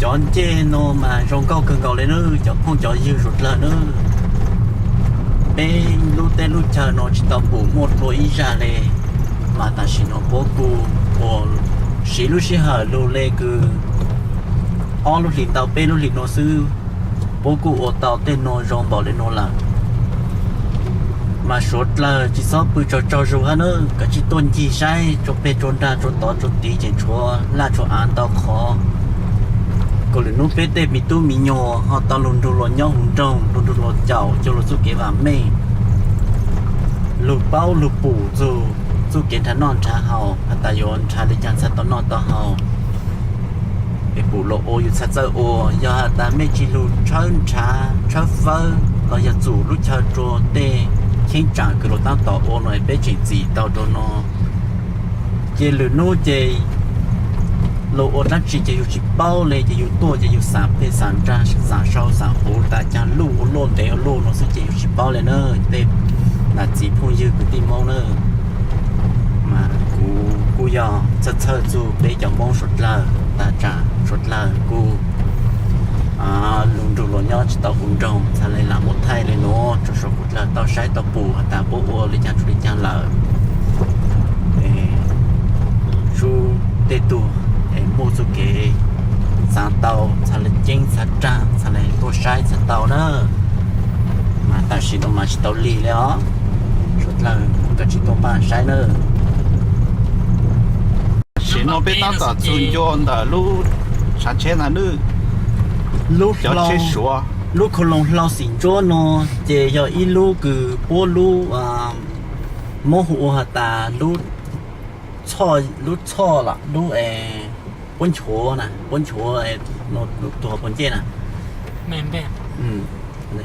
Cov ncej no mas zoo nkauj kawg nkaus li na, cov phooj cov ywg suav dlawg na. Peb lub teb lub chaw no tsis tau pum muaj dua ib zaj li, mas tam sim no puab kuj ua siv lub sij hawm lug li kws ob lub hlis ntau peb lub hlis no xwb, puab kuj ua tau tej no zoo npaum li no lawm. Mas suav dlawg tsis txhob pw tsaug tsaug zug hab na, koj tsij tuaj ncig saib tsua peg tsua nrag tsua tod tsua tid ces tshuav laj tshuav av ntau qhov. Kom lwm hnub peb tej me tub me nyuam ho tau lug nrug luas nyob huv nroog, lug nrug luas caum cuag luas txuj kev vam meej, lug paub lug pum txug txuj kev nrhav noj nrhav haus has tas yuav nrhav li caag txhaj tau noj tau haus. Es pum luas ua yus txhaj txawj ua, yog has tas mej tsis lug tshawb nrhav tshawb fawb los yog txum lub chaw rua tej cheeb tsam kws luas taab tom ua no es peb tseem txim tau rua no. Ces lwm hnub ces luas ua dlaab tsi ces yus tsis paub li, ces yus tuaj ces yus xam peg xam nrag xam sau xam huv tas caag luj ua luaj ntev ua luaj no xwb ces yus tsis paub li na, tej nam txiv phooj ywg kwv tij Moob na. Mas kuv kuj yog txhawj txhawj txug peb cov Moob suav dlawg tas tsam suav dlawg kuj lug nrug luas nyob tsis tau huv nroog, txhaj le lam muab thaij li nuav rua suav dlawg tau saib tau pum has tas puab ua li caag tsuas li caag lawm. Sub tej tug es muaj txuj kev xaav tau txhaj le ceeb txhaj raag txhaj le tuaj saib txhaj tau na. Mas tam sim no mas tsis tau lig li os, suav dlawg koj tsis tuaj npaj saib na. Tam sim no peb taab tom txug ncua ntawm lub tshav tsheb ntag nawb. Lub, lub khau loos hlau xim ntsuab no ces yog ib lub kws puab lub, Moob hu ua has tas lub txhoj, lub txhoj los lub, puab nchuav na, puab nchuav tuag puas ncej na.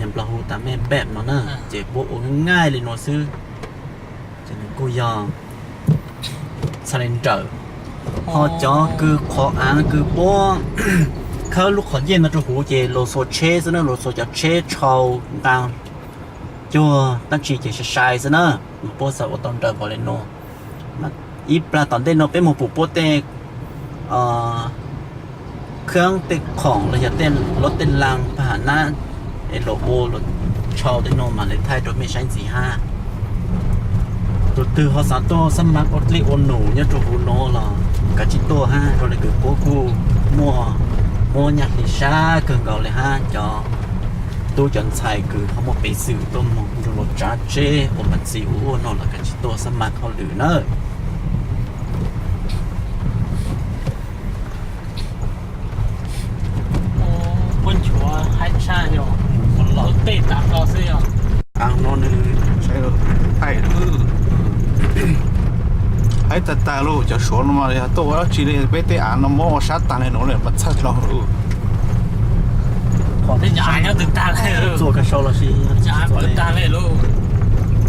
Nplog hu tas mej npaj no na, ces puab ua ngaij li no xwb. Ces nws kuj yog txhaj le nrawm. Ho cov kws qhov av kws puab khawb lub qhov ncej no rua huv ces luas xuas tsheb xwb na, luas xuas cov tsheb tshau nqaa cuag dlaab tsi ces sai sai xwb na, mas puab xav ua tau nrawm npaum li no. Ib plag tom ntej no peb moog pum puab tej khaab tej khoom los yog tej lab tej laag pag ham nab es luas ua luas tshau tej no mas le thaij rua mej saib ntxiv hab. Tug twg ho xaav tuaj xab mav ua dlej ua num nyob rua huv no los kav tsij tuaj hab, zoo le kws puab kuj muaj, muab nyaj hli sab kawg nkaus le hab cov tub cov ntxhais kws ho muaj peev xwm tuaj moog nrug luas tsav tseb ua pas txi ua ua no los kav tsij tuaj xab mav hauj lwm nawb. Puab nchuav haib tshaj yog, lawv tej tav ko xwb yog. Av no nws thaij, haib tag tag lauj, cov suav no mas yog tuaj ua dab tsi li, peb tej av no muab ua sab tag li no lawm mas txhawj hlo. Txuas kag sau los sis tag li lauj.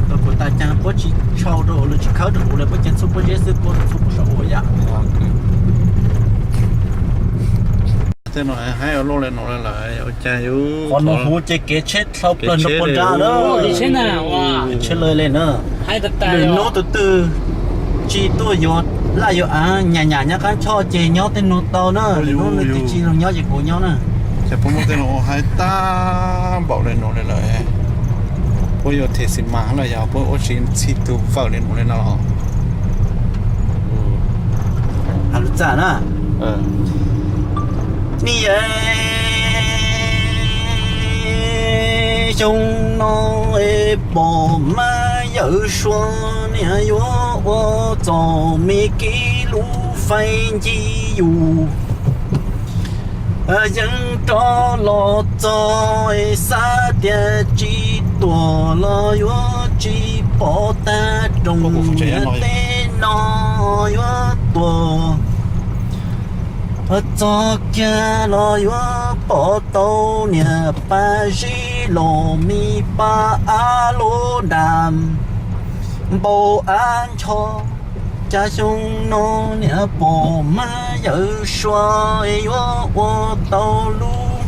Tau kuv tas caag puab tsis tshau rau lawv tsis khawb rau huv lawm, puab caag txhub puab zeb xwb, puab txhub puab saum ua yam. Tej no haib ua luaj li no lawm ua cas yus. Qhov no huv ces kev tsheb dlhau plawg nrug puag nrad na. Tsheb lawm li na. Lwm hnub tug twg tsis tuaj yuav laj yuav av nyam nyam nyob qab choj ces nyob tej no tau na. Lwm hnub nws twb tsis lug nyob ces kuv nyob na. Ces puab muab tej no ua haib tag npaum li no li lawm, puab yuav them xi mas los yog puab ua tsis txhij tug vawm li no li no los. Has lug txaj na. Ni yawm xyoo no es pom mab yawm sua niam yuav ua txom me kev lub fais nci yus. Yeej rov los txog es xav tias tsis tuaj los yuav tsis pom tag rooj, niam teb no yuav tuaj. Txog kiag los yuav pom tau niam pab zib los me pab av lub dam npau av ncho. Cas xyoo no niam pom mab yawm sua yuav ua tau lub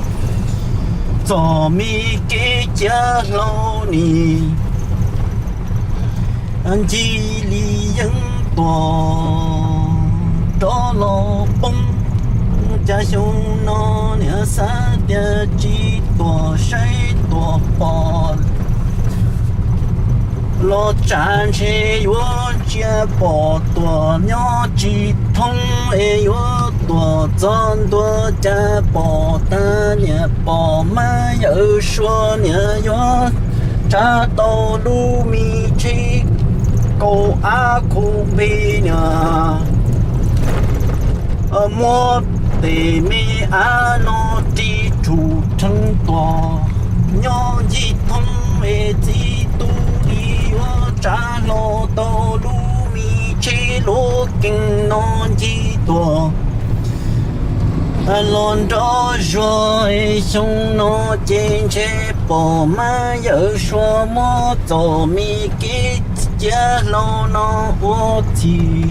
txom me kev cia hlau ni. Ncig li yeej tuaj rov los poob, cas xyoo no Xav tias tsis tuag saib tuag pom los tsam ntshe yuav ntsia pom tuag nyob tsis thoob es yuav tuag txog ntua cas pom tag niam pom mab yawm suav niam yuav tsa tau lub me tsheb kaum av khuv npis niam muab tes me av no ris tsum rheev tuag nyob ncig thoob es txiv tub li yuav tsa hlo tau lub me tsheb luv kees no ncig tuag los nrov zuag. Xyoo no ces ntshe pom mab yawm suav muab txom me kev cia hlau no ua txhim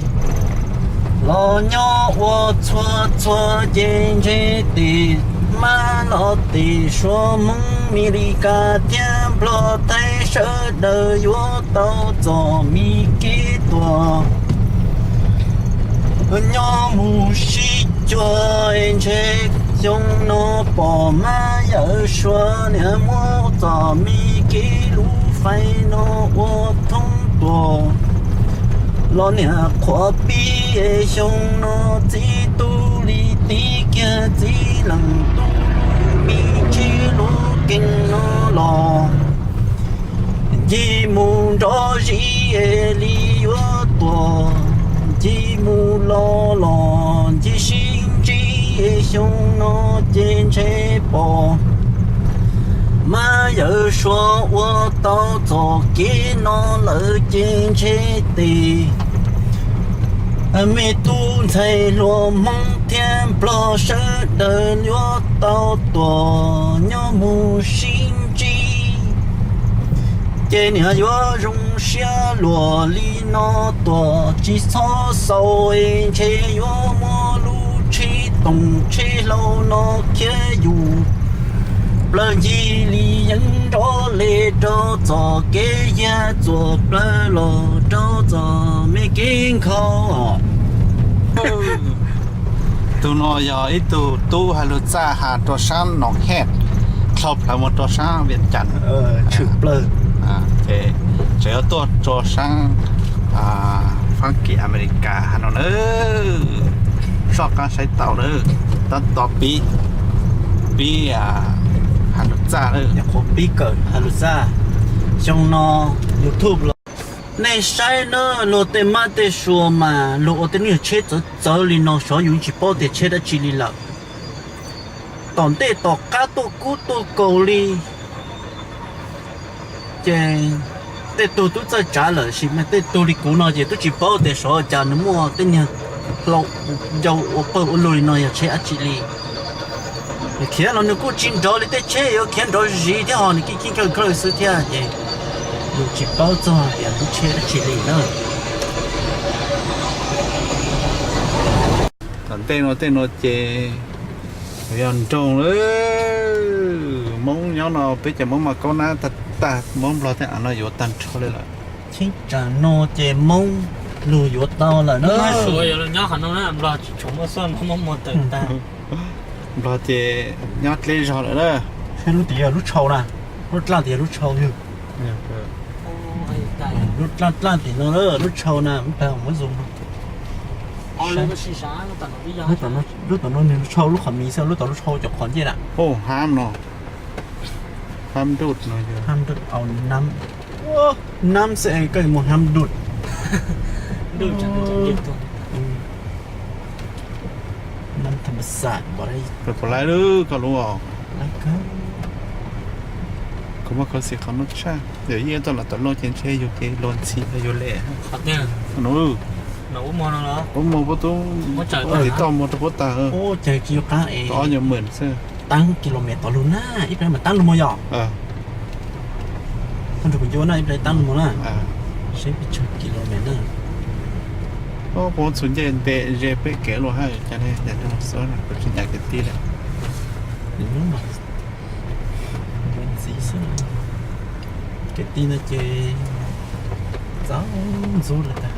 los nyob ua txhua txhua ces ntshe tes mab los tes suav Hmoob Mes Lis Kas thiab Nplog Thaib sawv daws yuav tau txom me kev tuag nyob mus sib cuag. Ntshe xyoo no pom mab yawm suav niam muab txom me kev lub fais no ua thoob tuag los niam qhuav pib. Xyoo no txiv tub li tib kiag txiv leej tub lub me tsheb luv kees no los ncig mus nrov zis li yuav tuag, ncig mus los los ncig sib ntsib. Xyoo no ces ntshe pom mab yawm suav ua tau txoj kev no lawm ces ntshe tes me tub ntxhais hluas Hmoob thiab Nplog sawv daws yuav tau tuag nyob mus sib ntsib. Ces niam yuav zoo siab luag li no tuag tsis txhob xaus, ntshe yuav muab lub tsheb toom tsheb hlau no khiav yus plaws ncig li yeeb nrov li rau txoj kev yag txuas plaws los rau txoj me kev nkhaus. Tus no yog ib tug tub has lug txaj has rua saab Noom Hej, dlhau plawg moog rua saab Vias Cas, tshwm plawg, ces tseem yuav tuaj rua saab Faab Kis Amelikas has no na. Soj qaab saib tau na, tab tom pib, pib has lug txaj na, nyuam qhuav pib kawm has lug txaj. Xyoo no YouTube los nej saib na, luag tej mab tej sua mas luag ua tej nyuag tsheb txawv txawv li no xyov yus tsis paub tias tsheb dab tsi li lawm. Tom ntej tom qab tuaj kub tuaj kaus li, ces tej tug tub txawj tsav lawm, sis mas tej tug li kuv no ces tub tsis paub tias xyov cas nws muaj tej niag hlau ncau ua pawg ua lug li no yog tsheb dab tsi li. Khiav los nws kuj tsis nrov li tej tsheb yuav khiav nrov zis thiab, ho nws keej keej kawg kawg xwb thiab, ces yus tsis paub txog tias lub tsheb dab tsi li na. Tom ntej no tej no ces yog nroog lawm. Moob nyob no peb cov Moob mas kaub nab tag tag, Moob Nplog tej av no yuav tag nrho li lawm. Cheeb tsam no ces Moob lug yuav tau lawm na. Nplog ces nyob dleb zog lawm na. Lub tid yog lub tshau na, lub dlaaj tid yog lub tshau yog. Lub dlaaj dlaaj tim no lub tshau na, muab plag muab zoom. Lub tom no nwg lub tshau lub qhov miv xwb, lub tom lub tshau cov qhov ncej na. Hab no, hab nruj no, hab nruj au nab, nab xwb es koj mus hab nruj. Nab tham xas, puas laib lub koj lub os? Kuv muaj khuv xim qhov no tshaj, yog yeej tuaj los tom luaj ces ntshe yug ces luag ntxhi yug le. Ub, muag puab tub, tsis tau muag rau puab tag, ob nyuag hmwm xwb. Taab kilomev tod lug na, ib pliag mas taab lug mog yog. Koj nrug kuv ncua na, ib pliag taab lug mog na. Seb pes tsawg kilomev na. Puab txhua ncej nte ze peb kev luaj hab, cas ne, yog tsis ncaim kev tij lawm. Ntxiv xwb, kev tij no ces txaus ntxub lawm tag.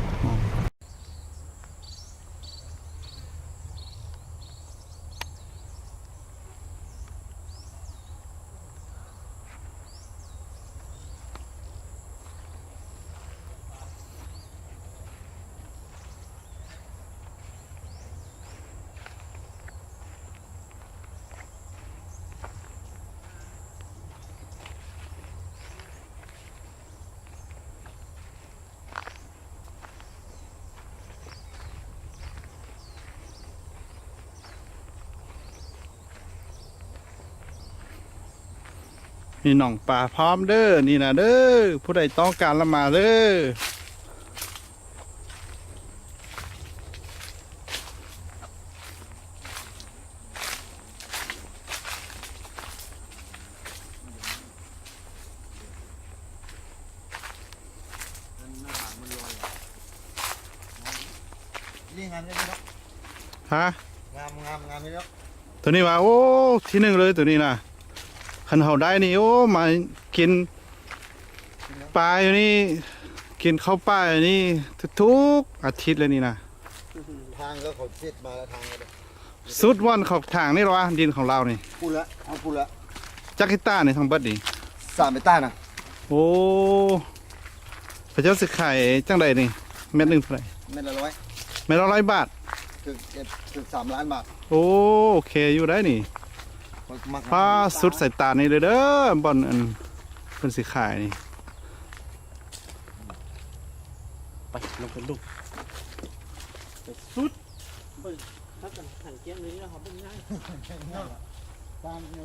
Mi noom pas phom dawb ni na dawb, pub dais toob kas laj mas dawb. Ha, tus ni mas ub thib neeg lawm tus ni na. Qhov haus dais ni ub mas kis pas ni, kis khaub paj ni, tug tug a thib lawm ni na. Sub vaj khaum thaam ni los nti khaum laus ni. Cab kis taj ni thoob npab ni. Ub, peb cov xwm khais caj dais ni, met neej, met lab laib npaj. Ub, ok yus dais ni. Pab sub xais tas ni lawm dawb, npaj, peb xwm khais ni.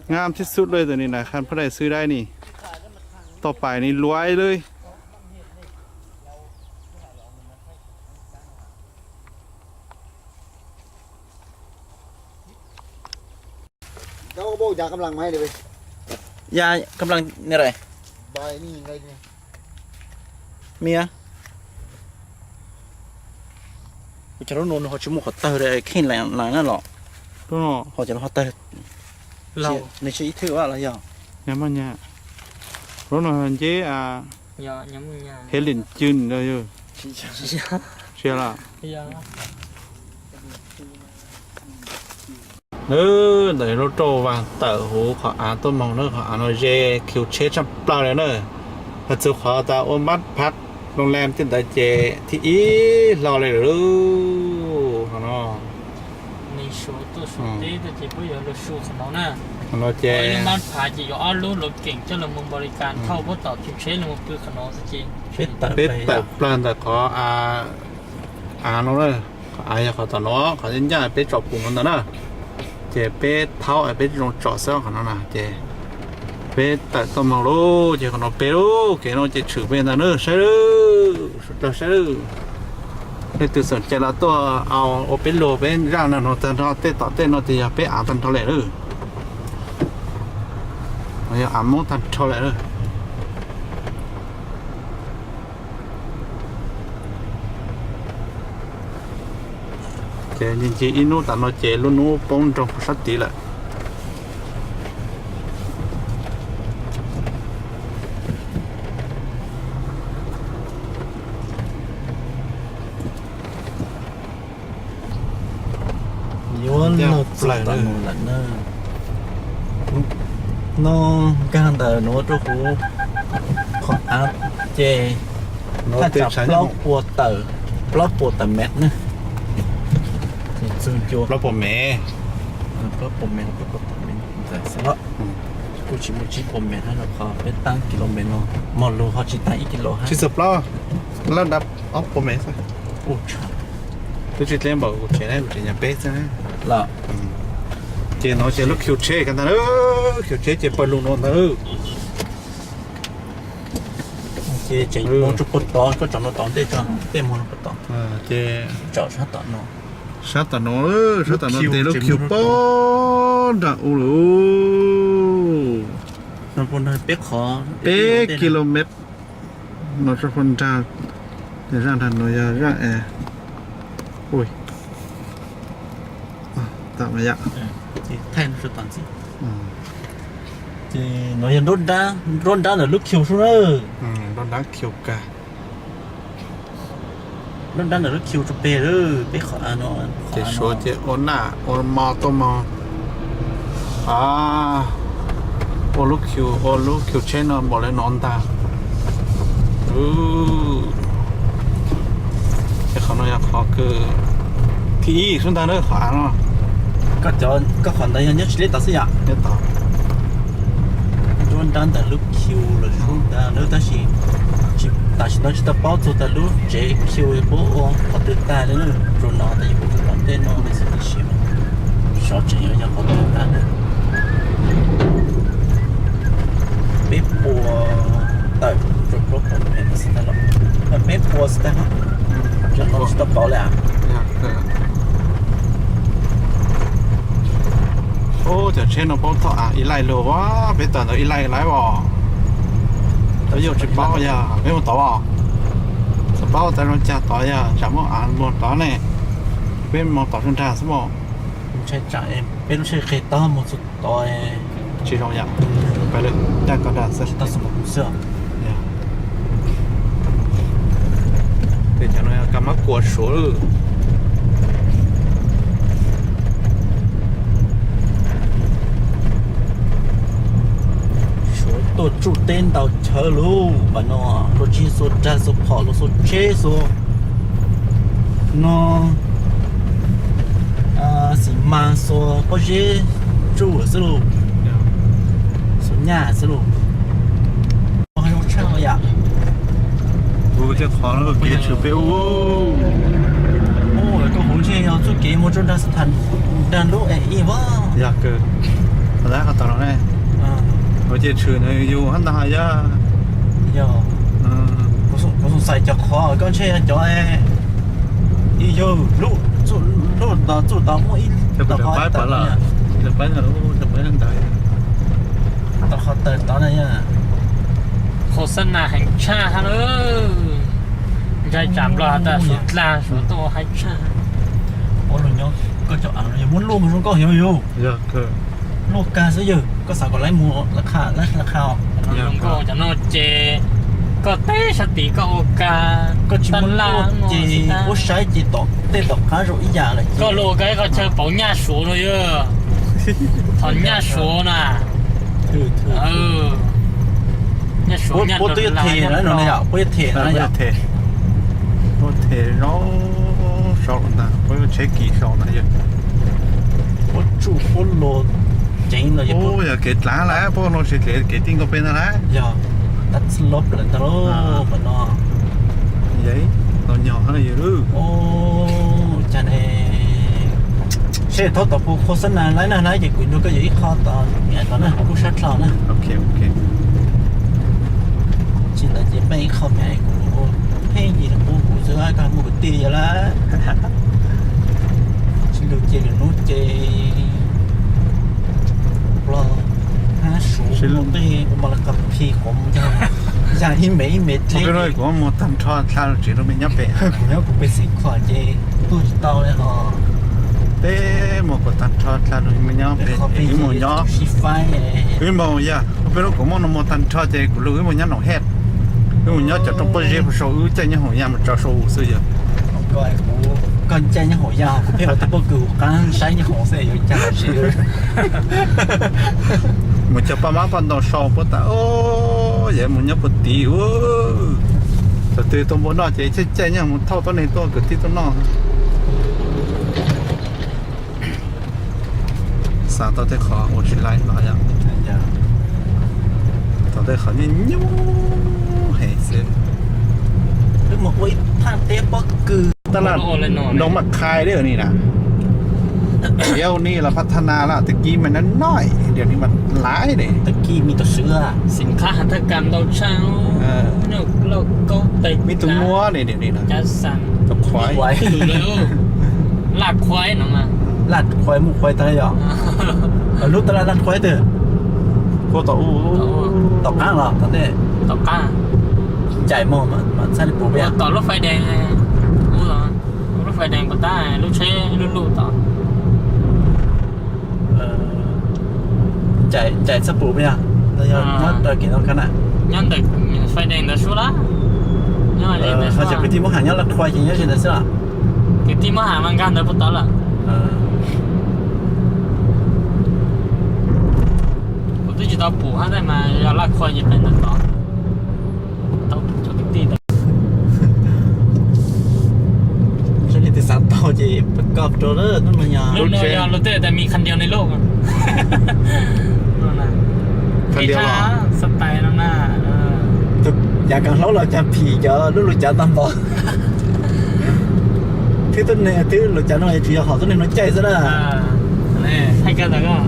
Nyaam tib sub lawm tus ni na, qhov pab dais xwb dais ni. Toj pais ni luais lawm. Ya, kab laj ni re. Mi, kuv cov lub no nws ho tsis muaj qhov tawg kheej lais na los. Ho cov qhov tawg nws tsis ib thwj los yog. Lub no nceb hev lim cw ntag yog. Tsis los. Ntawm lub roob Vaaj Tawm huv qhov av tuaj moog na, qhov av no ze khiv tsheb tshaj plaws li na. Hos txug qhov tas ua mab phab loo lam tej ntawd ces thib ib hlo li lawm. Qhov no, qhov no ces peb tawm plaws ntawm qhov av no, qhov av yog qhov tom no, qhov ncaj peb tsom pum no ntawd na. Ces peb thaub peb zoo tsom xwb qhov no na ces peb tawm tuaj moog lauj, ces qhov no peb lauj, kev no ces tshwm peb ntag na, saib lawm, sawv daws saib lawm. Leej twg xom cai los tuaj au ua peb luag peb zaaj nraag nuav tag nrho, tej tom tej no ces yog peb av tag nrho lawm lauj. Yog av Moob tag nrho lawm lauj. Ces nce nce ib nub tas no ces lub nub poob nroog sab tid lawm. Yuav lug txug tom nuav lawm na. Nub nkaag ntawm nuav rua huv qhov av ces thaj tsam plaub puas tawm, plaub puas tawm mev na. Txug ncua plaub puas mev, plaub puas mev, plaub puas tawm mev ntawd xwb los. Kuj tsis muaj tsib puas mev hab, rua qhov peb taab kilomev no mog lug ho tsis taag ib kilo hab. Tsis txug plaub, lab dab ob puas mev xwb. Ua tshaj, twb tsis dleb npaum kuv tsev, kuv tsev nyuag peb xwb los. Ces no ces lub khiv tsheb kag ntag, khiv tsheb ces pawg lug no ntag. Ces tseem mus rua puag tod, koj tsom no tod ntej tso, tej mus rua puag tod. Ces tsom sab tom no, sab tom no, sab tom no tes lub khiv poob nraag u lawm. Peb kilomev no rua puag nraag, zaaj nraag no yog zaaj es, tam yam. Ces no yog nruab nrab ntawm lub khiv sub na. Nruab nrab khiv kag. Nruab nrab ntawm lub khiv tsuas peg lawm, peb qhov av no. Ces suav ces ua naj ua mo tuaj moog, ua lub khiv, ua lub khiv tsheb no npaum le no ntag. Ces qhov no yog qhov kws thib ib xwb ntag na, qhov av no. Koj qhov ntawd yog nyob tsis deb tod xwb yom? Nyob tod. Nruab nrab ntawm lub khiv lawm sub ntag na, tab sis tam sim no tsis tau paub txug tas lub tsev khiv puab ua qhov twg tag li na. Tsuas nov tas yog puab tsuas tom ntej no xwb, tab sis xyov tseem yuav yog qhov twg tag na. Tsheb no paub thauj av ib laij lug as, peb tawm ntawd ib laij lawm os. Peb yuav tsis paub yog peb mus tod os. Txawm paub tas zoo cas tod yog tsam muaj av luag tod ne. Peb mus tod zoo nrag xwb mas. Peb lub tsheb qis tod mus txog tod. Tsis zoo yom. Peb lawm caj ko nrag xwb. Tej cov no yog kab mab kua Suav. Suav tuaj tsuj teb ntaus chaw lauj, npam no luag tsis xuas rag xuas phom, luag xuas tsheb xuas no, xis mas xuas pob zeb tsuj xwb lauj, xuas nyaj xwb lauj. Zoo tshaj yom. Ua tej qhov kev tshwm peb ua. Koj hauv ntshe yog txoj kev mus rau nram, nram lub es ib vab. Yog kawg. Qhov ntawd qhov tom no ne. Ua ces tshwm ntawd yus hab ntag yog. Yog. Kuv xav cov qhov koj ntshe yog cov ib yog lub, lub tod txuj tod muaj ib tog qhov tawm, tog qhov tawm tod na. Qhov xab nas heev tshaj hab lauj. Ntshai tsam Nplog has tas Suav dlaj, Suav tuaj haib tshaj. Ua luag nyob koj cov av no yog muab luaj mus zoo nkauj heev yus. Luaj kag xwb yawg, koj xav kom laib mus lawv qha, lawv qha os. Zoo nkauj cov no ces koj teb sab tid koj ua kag, koj tsis muab luaj ces ua saib ces tom tej tom qab zoo ib yam lawm. Koj luaj kag koj chaw pauv nyaj Suav no yog. Thov nyaj Suav na. Nyaj Suav nyaj. Puab twb yuav them no yom, puab yuav them no yom. Puab them no sau ntag, puab yuav tsheb kis sau ntag yog. Puab tsuj puab luag ceev no yog. Yog kev dlav lawm, puab luag tsev kev, kev tij nkaus peb ntag lawm. Yog, tab txhij lob plawv ntag lauj, qhov no. Yog, tau nyog hab yog. Cas ne, seb thaub tom kuv qhua xab nas laib na na ces kuv nrog koj yuav ib qho tom niam tod na, kuj sab dlhau na. Tsis ntawd ces peb ib qho pheej kuv pheej yig kuv kuv xwb, koj muaj kwv tij yog lawm. Tsis lug ces lwm hnub ces Nplog hab Suav tej ua mas la qas phi quav mus yog ib me ib me dleb. Kuv muag tag nrho dlha lug tsev rau me nyob pem. Kuv nyob kuv pem Xeev Khuam ces tuaj tsis tau li os. Peb muag kuv tag nrho dlha lug me nyob pem, wb mus nyob, wb mus yog peb lub kuv muaj no muag tag nrho ces kuv lug wb mus nyob Noom Hej. Wb mus nyob cov roob pob zeb puag saum, wb caij nyob hoom ya mus tso sau xwb yog. Koj caij nyob hoom ya, kuv pheej ua tib pob kws huv qaab saib nyob hoom xwb yuav cas lawm. Mus cog paj mab paj ntoo sau puab tas, yog mus nyob puag tid. Thaum twg tau npua noj ces caij caij nyob mus thauj tuab neeg tuaj kwv tij tuaj noj. Xav tau tej qhov ua tsis laib no yom. Tau tej qhov nyuaj nyuaj heev xwb. Wb mus ua ib thaj teb pob kws. Tab laj nroo maj khai deb ni na. Yau ni los pha tha na lawm, tag kis mas noj noj, diam ni mas laiv ne. Tag kis me tug swv, xim qhab has thaj kam ntau tshaj, lauj kaub tes, me tug muab ne, diam ni na. Laj qhuaib no, laj qhuaib muj qhuaib tag yom. Lub tab laj laj qhuaib twg? Tom qaab los tom ntej? Tom qaab. Ncaim mog mas txhaj li pum peb. Tom lub fais dees, lub fais dees puas tab lub tsheb lub luj tod. Ncaim txhaj pum peb yog, nyob rau kev ntoo kab na. Nyob ntawm fais dees ntawd sub lawm. Ho cov kwv tij Moob Haam nyob laj qhuaib ces nyob ze ntawd xwb los? Kwv tij Moob Haam mas nkag ntawd puag tod lawm. Kuv twb tsis tau pum hab tab mas yog laj qhuaib ces pem ntawd tod. Tau pum cov kwv tij ntawd. Saib leej twg xav tau ces pab koj rau lawm, hnub no yog lub no yog lub tej tas mi qha ntias ne lauj. Qha ntias los xab tais no na. Tus cav kaam hlaub los caag phim cov lub lug cav tag npaum. Twb tuab neeg twb lug cav no tsuas yog hom tuab neeg no caij xwb na. Hais kag tas koj.